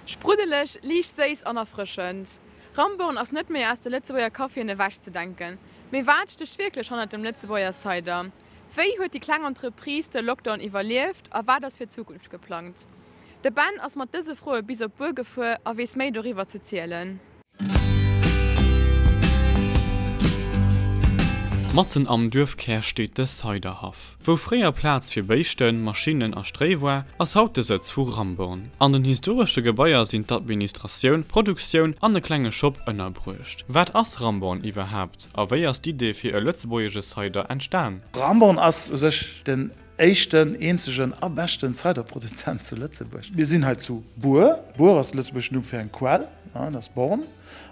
Spruddeleg, liicht séiss an erfrëschend. Ramborn ass net méi aus de Lëtzebuerger Caféen ewech ze denken. Mee wat stécht wierklech hannert dem Lëtzebuerger Cider? Wéi huet déi kleng Entreprise de Lockdown iwwerlieft a wat ass fir d'Zukunft geplangt? De Ben ass mat dëse Froe bis op Bur gefuer a weess méi doriwwer ze zielen. Matzen am Duerfkär steet de Ciderhaff. Wou fréier Plaz fir Béischten, Maschinnen a Stréi war, ass haut de Sëtz vu Ramborn. An den historesche Gebaier sinn d'Administratioun, d'Produktioun an e klenge Shop ënnerbruecht. Wat ass Ramborn iwwerhaapt a wéi ass d'Idee fir e lëtzebuergesche Cider entstan? Ramborn ass u sech den éischten, eenzegen a beschten Ciderproduzent zu Lëtzebuerg. Mir sinn hei zu Bur. Bur ass de lëtzebuergeschen Numm fir eng Quell, dat ass Born.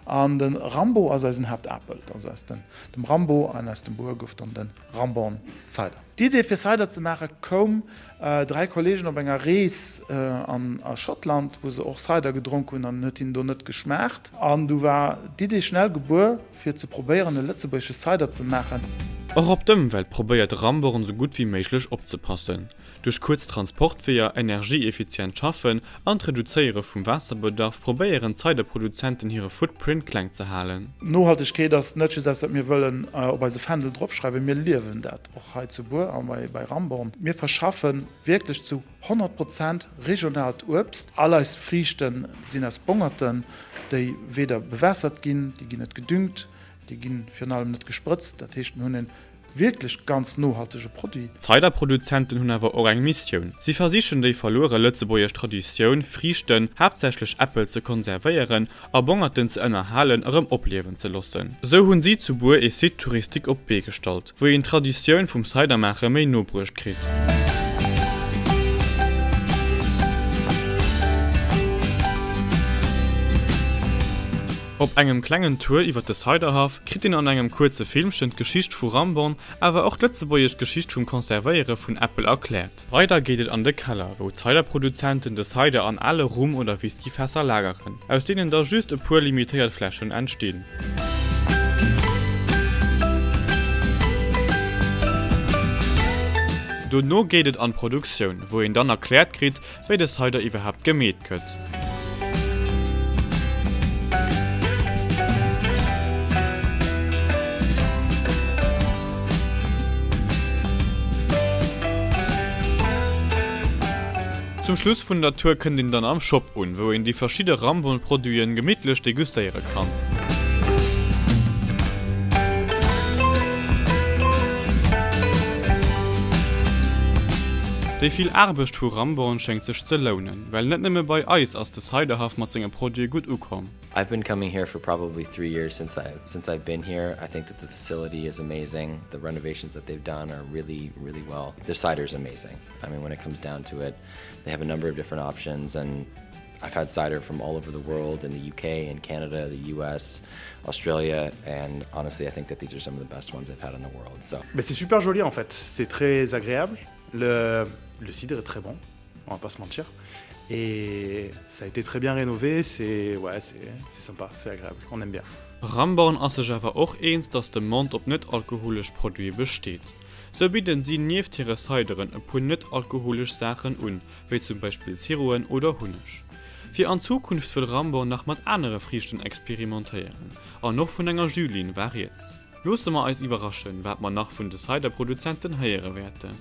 An de Rambo ass eisen Haaptapel. Also aus dem Rambo an aus dem Bur gouf dann de Ramborn Cider. D'Idee fir Cider ze maache koum 3 Kollegen op enger Rees a Schottland, wou se och Cider gedronk hunn an en huet hinnen do net geschmaacht. An du war d'Idee schnell gebuer. Fir ze probéieren e lëtzebuergesche Cider ze maachen. Och op d'Ëmwelt probéiert Ramborn sou gutt wéi méiglech opzepassen. Duerch kuerz Transportweeër, energieeffizient Schaffen an d'Reduzéiere vum Waasserbedarf probéieren d'Ciderproduzenten hire Footprint kleng ze halen. Nohaltegkeet ass net just eppes wat mir wëllen op eise Fändel dropschreiwen, mir liewen dat och hei zu Buer a bei Ramborn. Mir verschaffe wierklech zu 100 Prozent regionaalt Uebst. All eis Friichten sinn aus Bongerten, déi weder bewässert ginn, déi ginn net gedüngt, déi gi virun allem net gesprëtzt. Dat heescht, mir hunn e wierklech ganz nohaltege Produit. D'Ciderproduzenten hunn awer och eng Missioun. Si versichen déi verluere lëtzebuergesch Traditioun, Friichten, haaptsächlech Äppel, ze konservéieren a Bongerten ze ënnerhalen, erëm opliewen ze loossen. Esou hunn si zu Buer ee Site touristique op d'Bee gestallt. Wou een d'Traditioun vum Cidermaache méi no bruecht kritt. Op engem klengen Tour iwwer de Ciderhaff kritt een an engem kuerze Filmchen d'Geschicht vu Ramborn, awer och d'lëtzebuergesch Geschicht vum Conservéiere vun Äppel erkläert. Weider geet et an de Keller, wou d'Ciderproduzenten de Cider an ale Rum oder Whiskyfässer lageren, aus deenen da just e puer limitéiert Fläschen entstinn. Dono geet et an d'Produktioun, wou een dann erkläert kritt, wéi de Cider iwwerhaapt gemeet gëtt. Zum Schluss vun der Tour kënnt een dann am Shop un, wou een déi verschidde Rambon-Produiten gemittlech degustéiere kann. Déi vill Aarbecht vu Ramborn schéngt sech ze lounen, well net nëmme bei eis ass de Ciderhaff mat senge Produite gutt ukomm. I've been coming here for probably 3 years since I since I've been here. I think that the facility is amazing. The renovations that they've done are really really well. Their cider is amazing. I mean when it comes down to it, they have a number of different options and I've had cider from all over the world in the UK and Canada, the US, Australia and honestly I think that these are some of the best ones I've had in the world. So. Mais c'est super joli en fait, c'est très agréable. Le, le cidre est très bon, on va pas se mentir. Et ça a été très bien rénové, c'est ouais, c'est sympa, c'est agréable, on aime bien. Ramborn ass sech awer och eens, datt d'Demande op net-alkoholesch Produite besteet. Sou bidden si nieft hire Cideren e puer net-alkoholesch Saachen un, wéi zum Beispill Siroen oder Hunneg. Fir an Zukunft wëll Ramborn nach mat anere Friichten experimentéieren an och vun enger Jus-Linn war rieds. Loosse mer eis iwwerraschen, wat mer nach vun de Cider-Produzenten héiere wäerten.